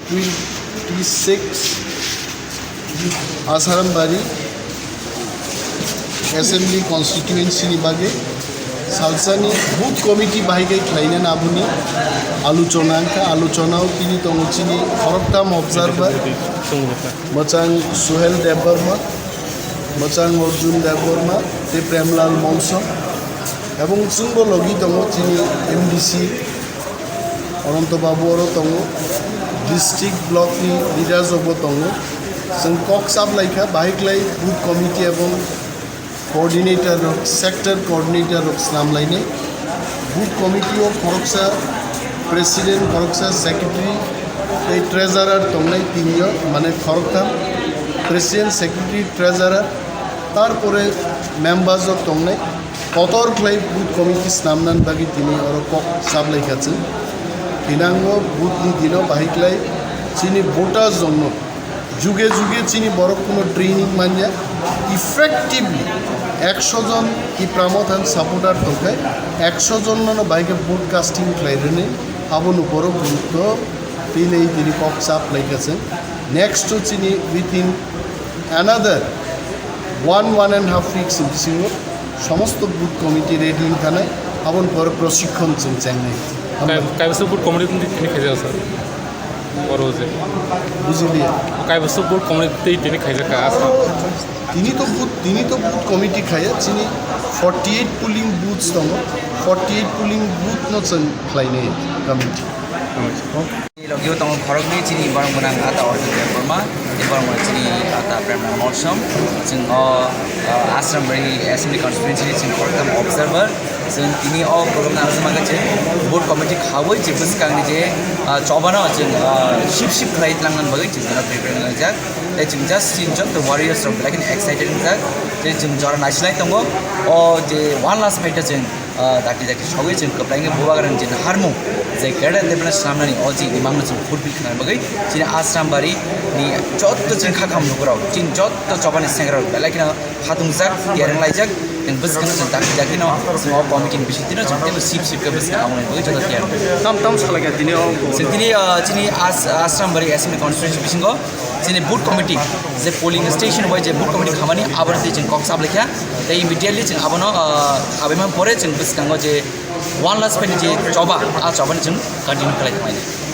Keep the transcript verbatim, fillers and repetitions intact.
Twenty six Asarambari Assembly Constituency ni bagwi salsani Booth Committee bahai khe khlaina nabuni aluchona wngkha. Aluchonao tini tongo chini khoroktham observer, mwchang Suhel Debbarma, mwchang Arjun Debbarma tei Premlal Molsom, ebong chwngbo logi tongo chini M D C Ananto Babu oro tongo, district block ni leaders rokbo tongo. Chwng kok chaplaikha, bahai khlai booth committee ebong coordinator rok, sector coordinator rok swnamlainai. Booth committee o khoroksa president, khoroksa secretary tei treasurer tongnai tinjon, mane khoroktham, president, secretary, treasurer, tarpore members rok tongnai. Kotor khlai booth committee swnamnani bagwi tini oro kok chaplaikha chwng. Thinango booth ni dino bahai khlai chini voters rokno juge juge chini borok kuno training manya, effectively ekso jon Tipra Motha ni supporter tongkhe, ekso jon no bahai khe vote casting khlai rwni, aboni borok gurutto tini tini kok chaplaikha chwng. Next to chini within another one, one and half weeks ni bisingo somosto booth committee ready wngkha nai, aboni pore proshikkhon chwng chengnai. Hambai. Kai-, kaibwsa booth committee tini khaijak sir? Oro je. Bujiliya. Kaibwsa booth committee tini khaijak kha, asa. Tini to booth, tini to booth committee khaya, chini forty eight polling booths tongo, forty eight polling booth no chwng khlainai committee. Ni logio tongo khoroknwi chini borok gwnang ata Arjun Debbarma, tei borok gwnang chini ata Premlal Molsom. Chwng o, ah, Asrambari Assembly Constituency ni chwng khoroktham observer. Chwng tini o program no ang swmagwi chwng board committee khaui chwng bwskangni je, ah, chobano chwng, ah, sip sip khlai tlangnani bagwi chwng jono prepare wnglaijak. Tei chwng just chini joto warriors rok belai kheno excited wngjak. Tei chwng jora naisilai tongo. O je one last fight o chwng ah, dakti dakti sogwi chwng kwplaino bubagrang chini harmung je career development swnamnani o chini imangno chwng fulfill khlaina bagwi chini Asrambari ni jotto chini kha kham lukurok, chini jotto chobani sengrok belai kheno khatungjak, tiyar wnglaijak. Chwng bwskangno chwng dakti daktino chwng o committee ni bisingtwino chwng teibo sip sip khe bwskang aboni bagwi joto tiyar wnglaijak. Tam tam salaikha tini o. Chwng tini, ah, chini As-, Asrambari Assembly Constituency bisingo chini booth committee, je polling station bai je booth committee khamani, abono tei chwng kok chaplaikha. Tei immediately chwng abono, ah, khabaima pore chwng bwskango je one last fight ni je choba, a chobani chwng continue khlai thanglainai.